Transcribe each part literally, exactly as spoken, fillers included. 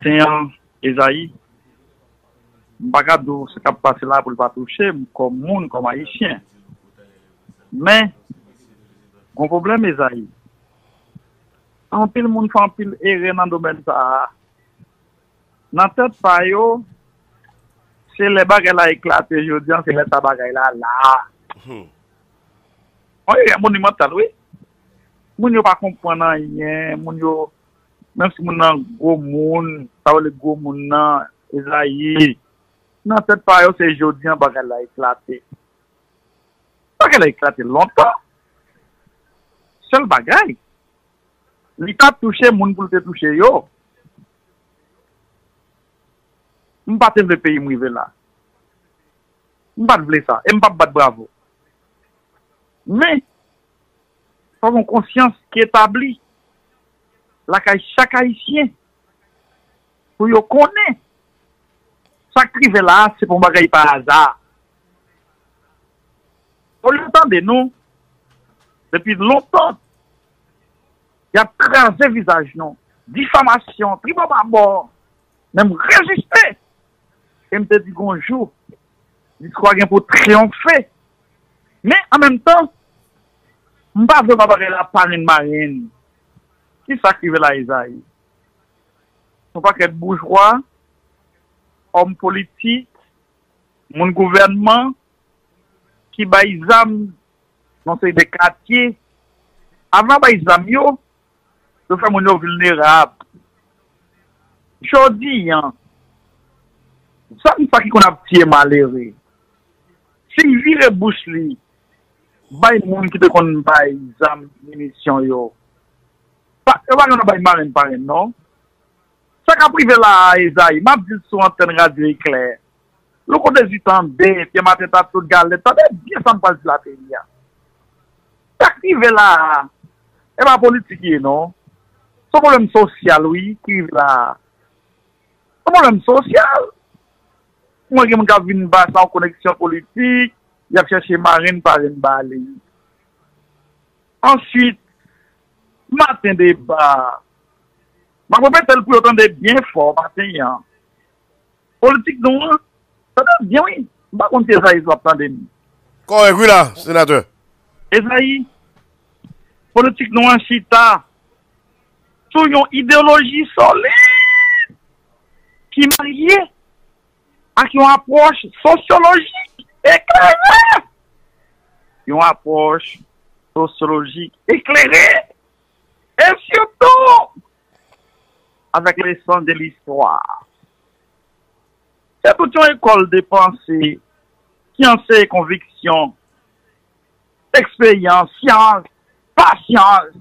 maten an, Ezayi, m pa ka di w sa k ap pase la pou l pa touche m kòm moun, kòm Ayisyen. Men, gon pwoblèm, Ezayi. Anpil moun fè anpil erè nan domèn sa a. Nan tèt pa yo, se lè bagay la eklate jodi an, se lè sa bagay la la. Hmm. Yon erè monimantal, wi. Moun yo pa konprann anyen, moun yo, menm si moun nan gwo moun, sa yo rele gwo moun nan, Ezayi, nan tèt pa yo, se jodi an bagay la eklate. Bagay la eklate lontan. Sèl bagay, li t ap touche moun pou l te touche yo. M pa te vle peyi m rive la. M pa t vle sa. E m p ap bat bravo. Men, fòk yon konsyans ki etabli lakay chak Ayisyen pou yo konnen sa k rive la a, se pa yon bagay pa aza. Olye w tande nou, depi lontan, y ap kraze vizaj nou, difamasyon, tribòbabò, men m reziste. E m te di gon jou, disko a gen pou triyonfe. Men, an menm tan, m pa vle wè bagay la parenn marenn. Ki sa k rive la, Ezayi? Yon pakèt boujwa, òm politik, moun gouvènman, ki bay zam nan seri de katye. Avan bay zam yo, yo fè moun yo vilnerab. Jodi an, zam sa ki konn ap tiye malere, si l vire bouch li bay moun ki te konn bay zam minisyon yo, pa, yo pa konn bay marenn parenn, non. Sa k ap rive la a, Ezayi, m ap di l sou antèn Radyo Eklè. Louko Dezi tande, Pye Maten ta tout galèt, tande byen sa m pral di la peyi a. Sa k rive la a, e pa politik ye non. Se yon pwoblèm sosyal, wi, ki rive la a. Se yon pwoblèm sosyal. Mwen gen moun k ap vin ba sa yon koneksyon politik, y ap chèche marenn parenn ba li. Answit, maten deba. M ap repete l pou yo tande byen fò maten an. Politik nou an, tande byen wi. M pa konn si Ezayi w ap tande m. Kòrèk wi la, senatè. Ezayi, politik nou an chita sou yon ideyoloji solid ki marye ak yon apwòch sosyolojik eklere. Yon apwòch sosyolojik eklere. E sitou, avèk leson de listwa. Se tout yon ekòl de panse ki anseye konviksyon, eksperyans, syans, pasyans,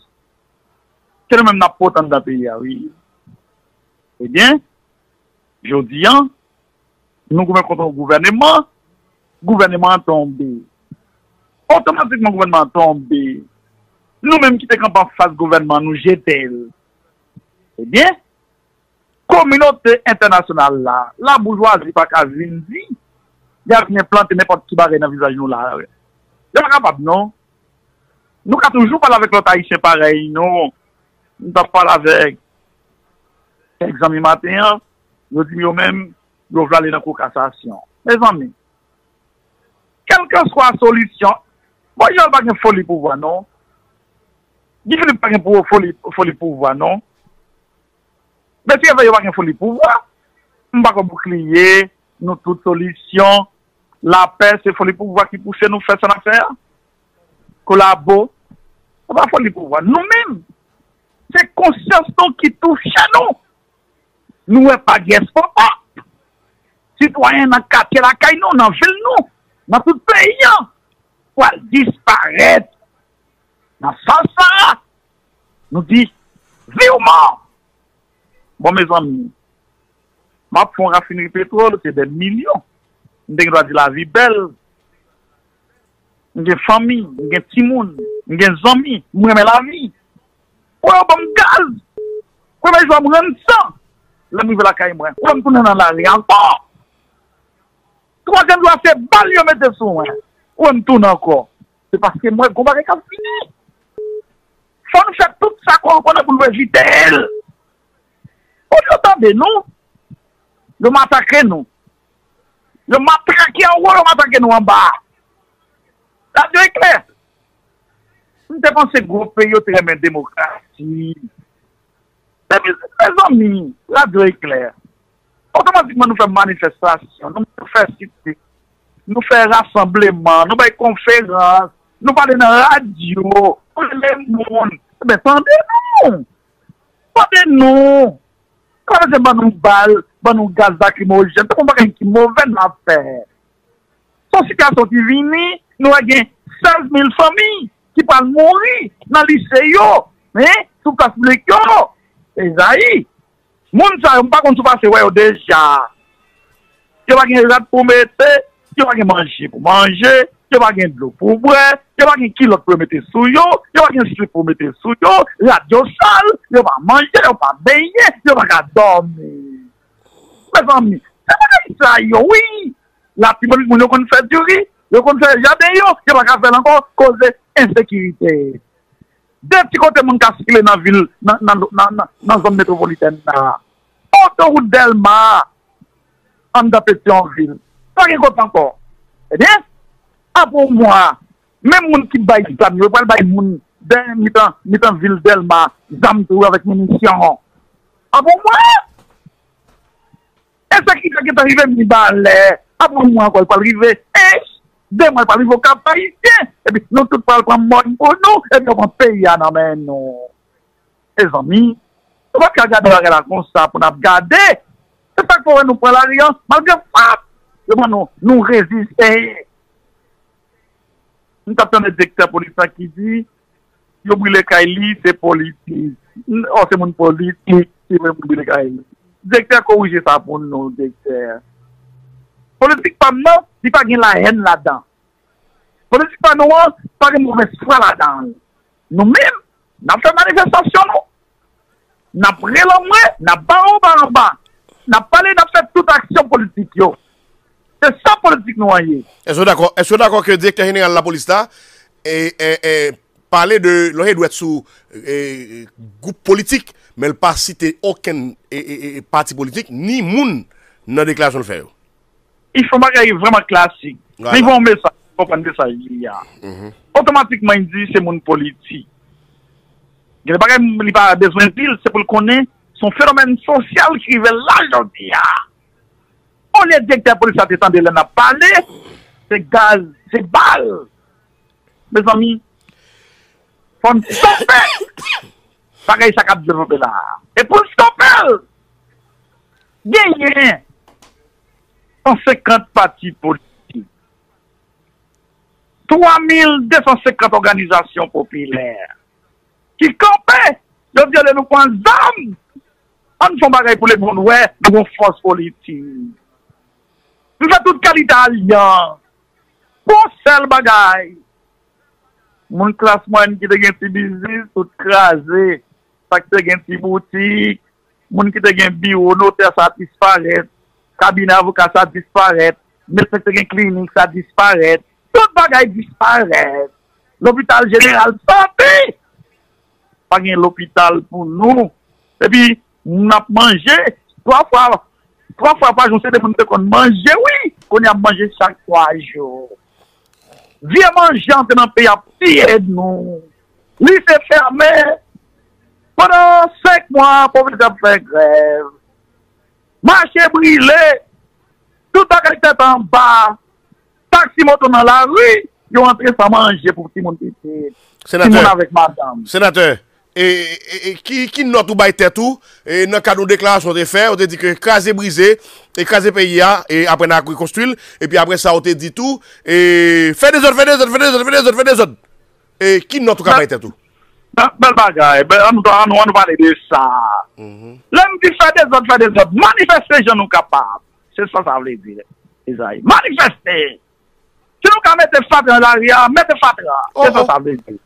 ke nou menm n ap pote anndan peyi a, wi. Ebyen, jodi an, nou goumen kont yon gouvèneman, gouvèneman an tonbe. Otomatikman, gouvèneman an tonbe. Nou menm ki te kanpe anfas gouvèneman, nou jete l. Ebyen, kominote entènasyonal la, laboujwazi pa ka vin di y ap vin enplante nenpòt ki bagay nan vizaj nou la. Yo pa kapab, non. Nou ka toujou pale avèk lòt Ayisyen parèy nou. M t ap pale avèk kèk zanmi maten an, yo di m yo menm, yo vle ale nan kou kasasyon. Mezanmi, kèlkanswa solisyon, bon, Jean pa gen foli pouvwa, non. Guy Philippe pa gen pou foli, foli pouvwa, non. Mesye yo pa gen foli pouvwa. M pa kwè boukliye, nou tout solisyon, lapè, se foli pouvwa ki pouse nou fè sa n ap fè a. Kolabo, se pa foli pouvwa. Nou menm, se konsyans nou ki touche nou. Nou wè pa dyaspopa, sitwayen nan katye lakay nou, nan vil nou, nan tout peyi an, pral disparèt. Nan sans sa a, nou di, viwman! Bon, mezanmi, m ap fè yon rafinri petwòl, se dè milyon. M te gen dwa di lavi bèl. M gen fanmi, m gen timoun, m gen zanmi, m renmen lavi. Ou wè yo ban m gaz. Premye jou a m rann san. Lè m rive lakay mwen, ou wè m tounen nan lari ankò. Twazyèm jou a se bal yo mete sou mwen. Ou wè m tounen ankò. Se paske m wè gon bagay k ap vini. Fò n fè tout sa kò nou konnen pou nou evite l. Fò yo tande nou. Yo masakre nou. Yo matrake anwo, yo matrake nou anba. Radyo Eklè. M te panse gwo peyi yo te renmen demokrasi. Epi, mezanmi, Radyo Eklè. Otomatikman nou fè manifestasyon, nou fè sitik, nou fè rasanbleman, nou bay konferans, nou pale nan radyo, nou rele moun. Ebyen, tande nou! Tande nou! Pa bezwen ban nou bal, ban nou gaz lakrimojèn. Se yon bagay ki move n ap fè. Se yon sitiyasyon ki vini, nou wè gen sèz mil fanmi ki pral mouri nan lise yo, hein, sou plas piblik yo. Ezayi, moun sa yo, m pa konn si w pase wè yo deja. Yo pa gen rad pou mete, yo pa gen manje pou manje, yo pa gen dlo pou bwè, yo pa gen kilòt pou yo mete sou yo, yo pa gen slip pou mete sou yo, rad yo sal, yo pa manje, yo pa benyen, yo pa ka dòmi. Mezanmi, se bagay sa yo, wi. Lapi moun, moun yo konn fè diri, yo konn fè jaden yo, yo pa ka fè l ankò, koze ensekirite. De ti kote moun ka sikile nan vil, nan, nan, nan, nan, nan zòn metwopolitèn nan. Otowout Dèlma, anndan Petyonvil. Pa gen kote ankò. Ebyen, apre yon mwa, menm moun ki bay zam yo, yo pral bay moun dèyè mitan, mitan vil Dèlma, zam tou avèk minisyon. Apre yon mwa, ensekirite gentan rive Mibalè. Apre yon mwa ankò, li pral rive Ench. De mwa, li pral rive Okap Ayisyen. Epi nou tout pral pran mòn pou nou. Epi yo pran peyi a nan men nou. Mezanmi, nou pa t ka gade bagay la konsa pou n ap gade. Se sa k fè w wè nou pran lari a, malgre frap, yo ban nou, nou reziste. M t ap tande direktè polis la ki di, yo brile kay li, se politik. N-, ò, se moun politik ki vle moun brile kay li. Direktè, korije sa pou nou, direktè. Politik pa m nan, li pa gen lahèn ladan. Politik pa nou an, pa gen movèz fwa ladan l. Nou menm, n ap fè manifestasyon nou. N ap rele anmwe, n ap ba anba anba. N ap pale, n ap fè tout aksyon politik yo. Se sa politik nou an ye. Èske w dakò, èske w dakò ke direktè jeneral lapolis la, e, e, e, pale de, lonje dwèt sou, e, gwoup politik, men l pa site okenn, e, e, e, pati politik, ni moun nan deklarasyon l fè yo? Li fè yon bagay vrèman klasik. Vwala. Men li voye yon mesaj, konprann mesaj li a. Mhm. Otomatikman, li di se moun politik. Gen de bagay, li pa bezwen di l, se pou l konnen, se yon fenomèn sosyal ki rive la jodi a. Olye direktè polis la te tande lè n ap pale, se gaz, se bal. Mezanmi, fò n stope bagay sa k ap devlope la a. E pou n stope l, genyen san senkant pati politik, twa mil de san senkant òganizasyon popilè ki kanpe, yo di olye nou pran zam, ann fè yon bagay pou lemonn wè nou gon fòs politik. Nou fè tout kalite alyans pou yon sèl bagay. Moun klas mwayèn ki te gen ti biznis, tout kraze. Sa k te gen ti boutik, moun ki te gen biwo notè, sa disparèt. Kabinè avoka, sa disparèt. Medsen ki te gen klinik, sa disparèt. Tout bagay disparèt. Lopital jeneral, sante! Pa gen lopital pou nou. Epi, moun ap manje, twa fwa, twa fwa pa jou, se de moun te konn manje, wi. Kounye a ap manje chak twa jou. Vye manje antre nan peyi ap tiye nou. Lise fèmen. Pandan senk mwa, pwofesè ap fè grèv. Mache brile. Tout bagay tèt anba. Taksi moto nan lari, yo antre san manje pou timoun pitit. Timoun avèk madanm. Senatè, e, e, e, ki, ki nòt ou bay tèt ou, e, nan kad yon deklarasyon w te fè, ou te di ke kraze brize, e kraze peyi a, e apre n a rekonstwi l, epi apre sa ou te di tou, e, fè dezòd, fè dezòd, fè dezòd, fè dezòd, fè dezòd. E ki nòt ou ka bay tèt ou? Bèl bagay, bèl, ann nou, ann nou, ann nou pale de sa. Mhm. Lè m di fè dezòd, fè dezòd, manifeste jan nou kapab. Se sa sa vle di, Ezayi. Manifeste! Si nou ka mete fatra nan lari a, mete fatra. Se sa sa vle di.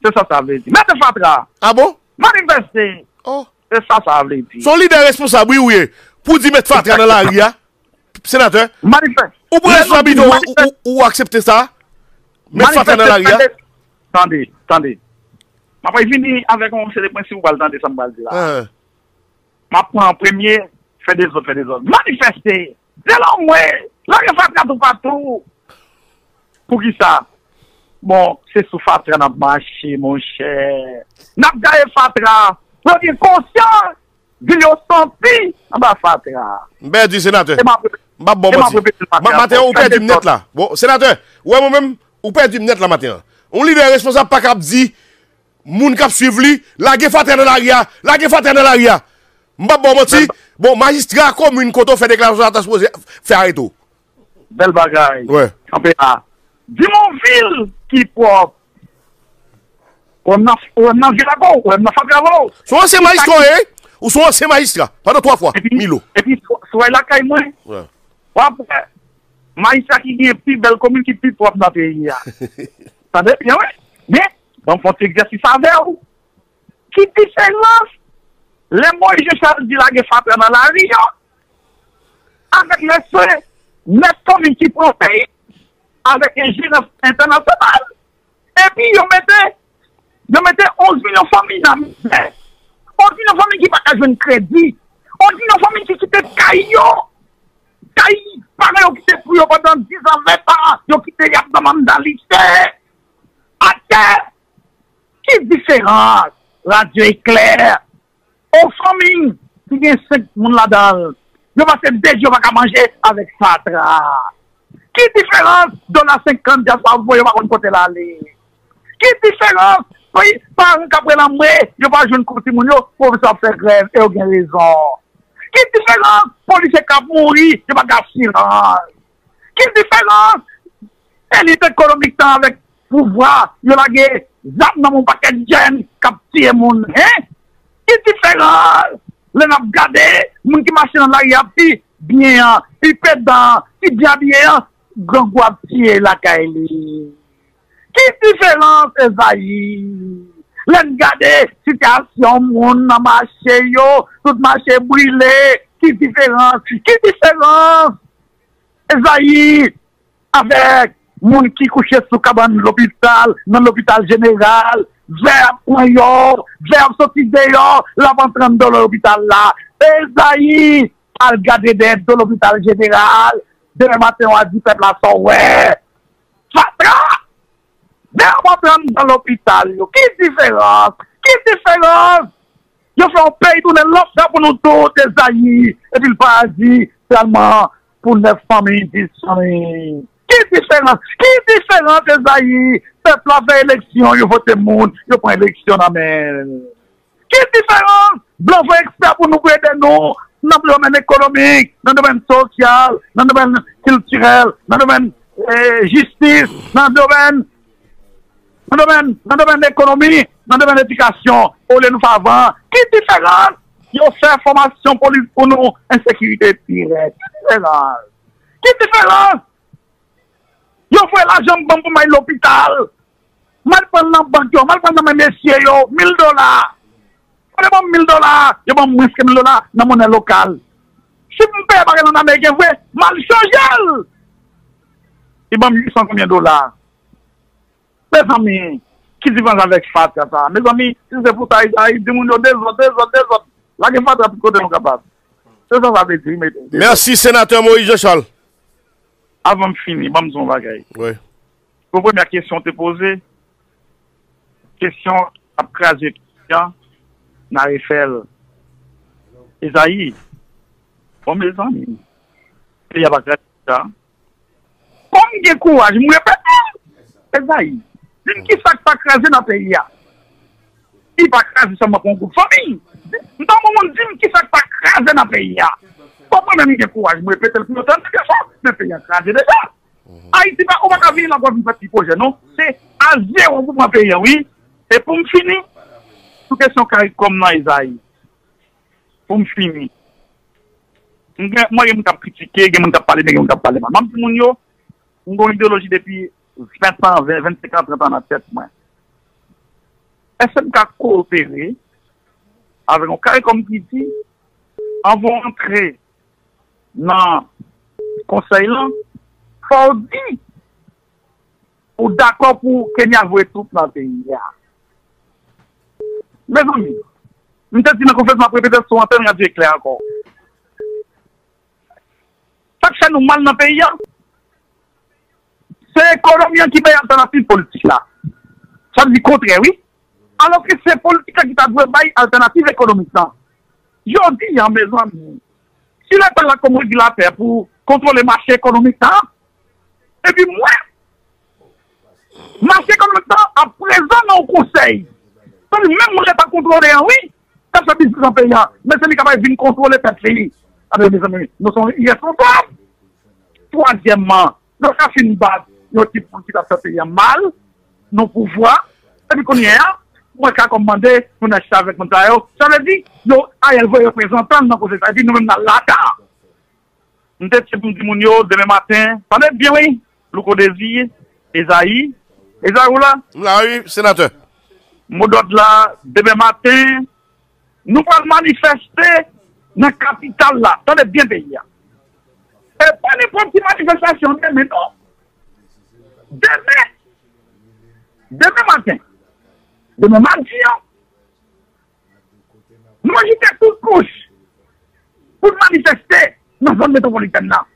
Se sa sa vle di. Mete fatra. Ah bon? Manifeste. Oh. Se sa sa vle di. Se yon lidè responsab, wi, ou ye. Pou di mete fatra nan lari a, senatè. Manifeste. Ou pran responsabilite ou, ou, ou, ou aksepte sa? Mete fatra nan lari a? Tande, tande. M ap vini avèk yon seri de prensip ou pral tande sa m pral di la. Hein. M ap pran premye, Fè dezòd, fè dezòd. Manifeste! Delòm mwen! Lage fatra toupatou! Poukisa? Bon, se sou fatra n ap mache, monchè. N ap gaye fatra. Pou yo gen konsyans, vil yo santi anba fatra. M pèdi, senatè. E m ap, m ap bon e m ap manti. Repete l, maten an, maten an, ou pèdi m nèt la. Bon, senatè, ou wè mwen menm, ou pèdi m nèt la maten an. Yon lidè responsab pa ka ap di moun k ap swiv li, lage fatra nan lari a, lage fatra nan lari a. M p ap ba w manti. Bon, majistra komin kote w fè deklarasyon sa ta sipoze fè arete w. Bèl bagay. Kanpe la. Di m yon vil ki pwòp. Ou wè m nan, ou wè m nan vil avè w, ou wè m nan fatra avè w. Se yon ansyen majistra w ye, wi. Ou se yon ansyen majistra. Pandan twa fwa, Milo. Epi, si w al lakay mwen, w ap wè majistra ki gen pi bèl komin, ki pi pwòp nan peyi a. Tande byen, wi. Men, ban m fè yon ti egzèsis avè w. Ki diferans lè Moyiz Jan Chal di lage fatra nan lari yo, avèk lè se nèf fanmi ki pran peyi avèk enjerans entènasyonal, epi yo mete, yo mete onz milyon fanmi nan mizè, onz milyon fanmi ki pa ka jwenn kredi, onz milyon fanmi ki kite kay yo, kay paran yo kite pou yo pandan diz an, ven an, yo kite y ap nan manda lise, atè. Ki diferans radyo eklè, yon fanmi ki gen senk moun ladan l, yo pase de jou yo pa ka manje avèk fatra? Ki diferans dola senkant dyaswa voye yo pa konn kote l ale? Ki diferans paran k ap rele anmwe yo pa jwenn kou timoun yo, pwofesè ap fè grèv e yo gen rezon? Ki diferans polisye k ap mouri yo pa gen asirans? Ki diferans elit ekonomik tan avèk pouvwa yo lage zam nan men yon pakèt jèn k ap tiye moun, en? Ki diferans lè n ap gade moun ki mache nan lari a pi byen an, pi pedan an, pi byen abiye an, grangou ap tiye lakay li? Ki diferans, Ezayi? Lè n gade sitiyasyon moun nan mache yo, tout mache brile, ki diferans? Ki diferans, Ezayi, avèk moun ki kouche sou kabann lopital, nan lopital jeneral, vè ap pran yo, vè ap soti deyò, l ap antre anndan lopital la? Ezayi, al gade dèyè do lopital jeneral, demen maten w a di pèp la sa w wè. Fatra! Lè yo antre anndan lopital yo, ki diferans? Ki diferans? Yo fè yon peyi tounen lanfè pou nou tout, Ezayi, epi l pa di sèlman pou nèf fanmi, dis fanmi. Ki diferans? Ki diferans, Ezayi? Pèp la fè eleksyon, yo vote moun, yo pran eleksyon nan men l. Ki diferans? Blan voye ekspè pou nou, pou ede nou nan domèn ekonomik, nan domèn sosyal, nan domèn kiltirèl, nan domèn, eh, jistis, nan domèn, nan domèn, nan domèn ekonomi, nan domèn edikasyon, olye nou fè avan. Ki diferans? Yo fè fòmasyon polis pou nou, ensekirite pi rèd. Ki diferans? Ki diferans? Yo voye lajan m ban m pou m al lopital. M al pran l nan bank yo, m al pran l nan men mesye yo, mil dola. Olye ban m mil dola, yo ban m mwens ke mil dola nan monè lokal. Si m peye bagay la an ameriken vre, m al chanje l. Li ban m uit san konbyen dola. Mezanmi, ki diferans avèk fatra sa? Mezanmi, si se pou sa, Ezayi, di moun yo dezòd, dezòd, dezòd. Lage fatra tout kote nou kapab. Se sa sa vle di, wi, mete. Mèsi, senatè Moïse Jean Charles. Avan m fini, ban m di yon bagay. Wi. Pou premyè kesyon w te poze, kesyon ap kraze peyi a, n a refè l. Ezayi, bon, mezanmi, peyi a pa kraze deja. Kòm gen kouraj, m repete l. Ezayi, di m ki sa k pa kraze nan peyi a. Li pa kraze sèlman pou yon gwoup fanmi. M ta bon moun di m ki sa k pa kraze nan peyi a. Kòm mwen menm m gen kouraj, m repete l pou yo tande de fwa, men peyi a kraze deja. Ayiti pa, ou pa ka vini la pou w vin fè ti pwojè, non. Se a zewo pou pran peyi a, wi. E pou m fini, sou kesyon CARICOM nan, Ezayi. Pou m fini. M gen, mwen gen moun k ap kritike, gen moun k ap pale byen, gen moun k ap pale mal. M ap di moun yo, m gen yon ideoloji depi ven an, ven, vennsenk an, trant an nan tèt mwen. Èske m ka koopere avèk yon CARICOM ki di, anvan w antre nan konsèy lan, fò w di ou dakò pou Kenya voye twoup nan peyi a. Mezanmi, m te di nan konferans, m ap repete sou antèn Radyo Eklè ankò. fè nou mal nan peyi a. Se ekonomi an ki bay altènativ politik la. Sa vle di kontrè, wi. Alòske se politik la ki ta dwe bay altènativ ekonomik lan. Jodi a, mezanmi, si Leta la kòm regilatè pou kontwole mache ekonomik la, epi mwen, mache ekonomik la, aprezan nan yon konsèy. Sa vle di menm moun Leta kontwole an, wi, k ap fè biznis nan peyi a, men se li k ap vin kontwole tèt li. A ben, mezanmi, nou se yon iresponsab. Twazyèmman, nou ka fin bat yon ekip moun ki t ap fè peyi a mal, nan pouvwa, epi kounye a, mwen ka kòm mande pou n achte avèk moun sa yo. Sa vle di, yo, Ariel voye reprezantan l nan konsèy sa, epi nou menm n al ladan. M te di pou m di moun yo, demen maten, tande byen wi, Louko Dezi, Ezayi, Ezayi ou la? M la wi, senatè. Modòd la, demen maten, nou pral manifeste nan kapital la. Tande byen peyi a. E pa nenpòt ti manifestasyon demen non. Demen, demen maten, demen madi an, nou ajite tout kouch pou n manifeste nan zòn metwopolitèn nan.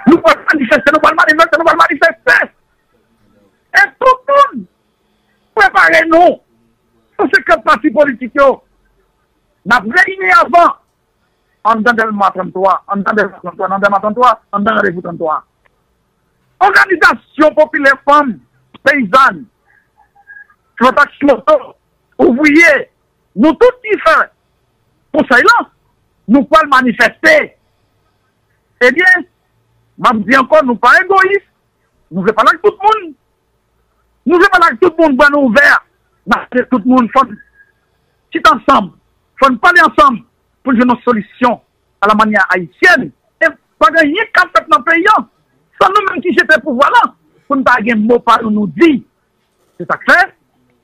Nou pral manifeste, nou pral manifeste, nou pral manifeste. E tout moun prepare nou. Sou senkant pati politik yo, n ap reyini avan anndan Dèlma tranntwa, anndan Dèlma tranntwa, anndan Dèlma tranntwa, anndan Randevou tranntwa. Òganizasyon popilè fanm, peyizàn, Flotak Loto, ouvriye, nou tout ki fè konsèy lan, nou pral manifeste. Ebyen, m ap di ankò, nou pa egoyis, nou vle pale ak tout moun. Nou vle pale ak tout moun, bra nou ouvè. N ap di tout moun, fò n chita ansanm, fò n pale ansanm pou n jwenn yon solisyon a la manyè ayisyèn. E pa gen anyen k ap fèt nan peyi an san nou menm ki jete pouvwa lan, pou n ta gen mo pa nou nou di. Se sa k fè,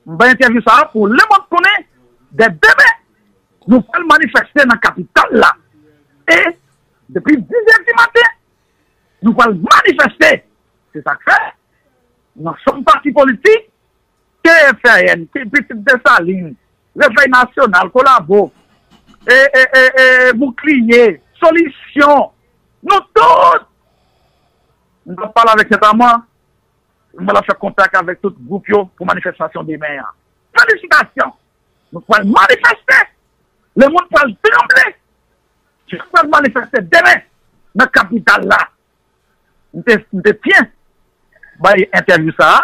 m bay entèvyou sa a pou lemonn konnen, dè demen, nou pral manifeste nan kapital la. E depi diz è di maten, nou pral manifeste. Se sa k fè, nan chanm pati politik, T F R N, Ti Pitit Desalin, Refèy Nasyonal, Kolabo, e, e, e, e, Boukliye, Solisyon, nou tout, nou pral pale avèk sètaman, nou pral fè kontak avèk tout gwoup yo pou manifestasyon demen an. Felisitasyon! Nou pral manifeste! Lemonn pral tranble! Nou pral manifeste demen nan kapital la! M te, m te byen bay entèvyou sa a.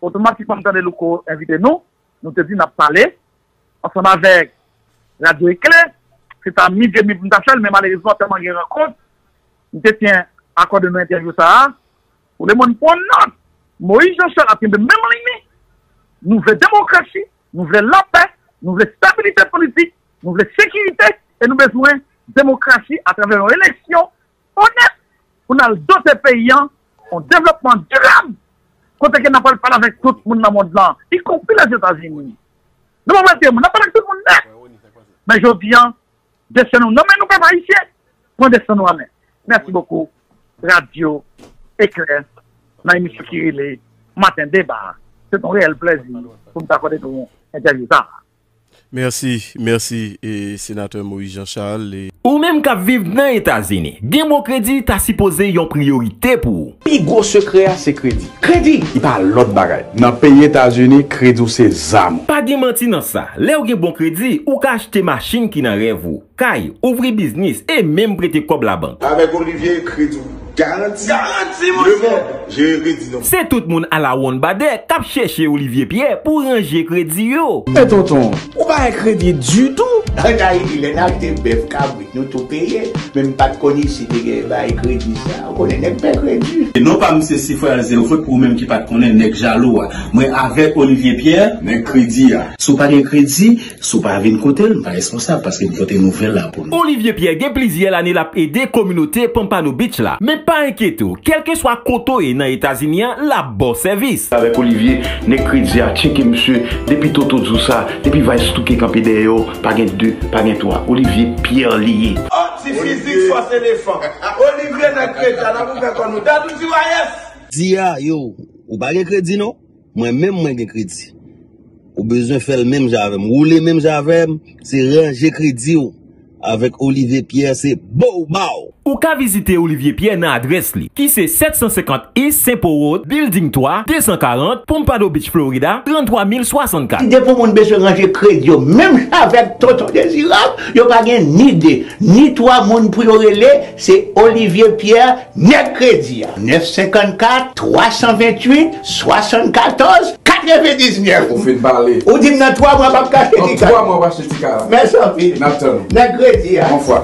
Otomatikman, m tande Louko envite nou. Nou te di n ap pale ansanm avèk Radyo Eklè. Se ta midi edmi pou m ta fè l, men malerezman, tèlman gen rankont, m te tyen akòde nou entèvyou sa a. Pou lemonn pran nòt, Moyiz Jan Chal ap kenbe menm liy li. Nou vle demokrasi, nou vle lapè, nou vle estabilite politik, nou vle sekirite, e nou bezwen demokrasi atravè yon eleksyon onèt pou n al dote peyi an yon devlòpman dirab, kote ke n ap pral pale avèk tout moun nan mond lan, ikonpri Lèzetazini. Nou pa pral tire moun, n ap pale ak tout moun nèt. Men jodi an, desten nou nan men nou, pèp ayisyen, pran desten nou an men. Mèsi bokou, Radyo Eklè, nan emisyon ki rele Maten Deba. Se yon reyèl plèzi pou m ta akòde nou entèvyou sa a. Mèsi, mèsi, e, Senatè Moyiz Jan Chal. E, Ou menm k ap viv nan Etazini, gen bon kredi ta sipoze yon priyorite pou ou. Pi gwo sekrè a se kredi. Kredi, li pa lòt bagay. Nan peyi Etazini, kredi w se zam ou. Pa gen manti nan sa, lè w gen bon kredi, ou ka achte machin ki nan rèv ou, kay, ouvri biznis e menm prete kòb labank. Avèk Olivier, kredi w garanti. Garanti, monchè! Lemond, jere kredi nou. Se tout moun alawonnbadè k ap chèche Olivier Pierre pou ranje kredi yo. Men tonton, ou pa gen kredi ditou. An Ayiti, lè n achte bèf, kabrit, nou tou peye. Men m pa t konn isit te gen bay kredi sa. Ou konnen nèg pè kredi. E non pa m se Sifrèl Zero Fot pou ou menm ki pa t konnen nèg jalou a. Mwen avèk Olivier Pierre, nèg kredi a. Si w pa gen kredi, si w pa vin kote l, m pa responsab paske m pote nouvèl la pou nou. Olivier Pierre gen plizyè lane l ap ede kominote Pompano Beach la. Men pa enkyete w, kèlkeswa kote w ye nan Etazini an, l ap ba w sèvis. Avèk Olivier, nèg kredi a, tcheke misye, depi Toto di w sa, depi Vice Touke kanpe dèyè w, pa gen de, pa gen twa. Olivier Pierre li ye. Oh, ti fizik fòs elefan. Olivier nèg kredi a, n ap ouvè kò nou. Dat ou di wayès. Di a, yo, ou pa gen kredi non. Mwen menm mwen gen kredi. Ou bezwen fè l menm jan avè m. Woule menm jan avè m, se ranje kredi w. Avèk Olivier Pierre, se bow bow! Ou ka vizite Olivier Pierre nan adrès li, ki se sèt san senkant East Saint Paul Road, Building twa, de san karant, Pompano Beach, Florida, tranntwa mil swasannkat. Depi yon moun bezwen ranje kredi yo, menm jan avèk Tonton Dezirab, yo pa gen ni de, ni twa moun pou yo rele, se Olivier Pierre, nèg kredi a. Nèf senkannkat, twa san venntuit, swasannkatòz, katrevendiznèf. Ou fin pale. Ou di m nan twa mwa m ap kache ti kay. Nan twa mwa w achte ti kay la. Mèsi anpil. N ap tann ou. Nèg kredi a. Bonfwa.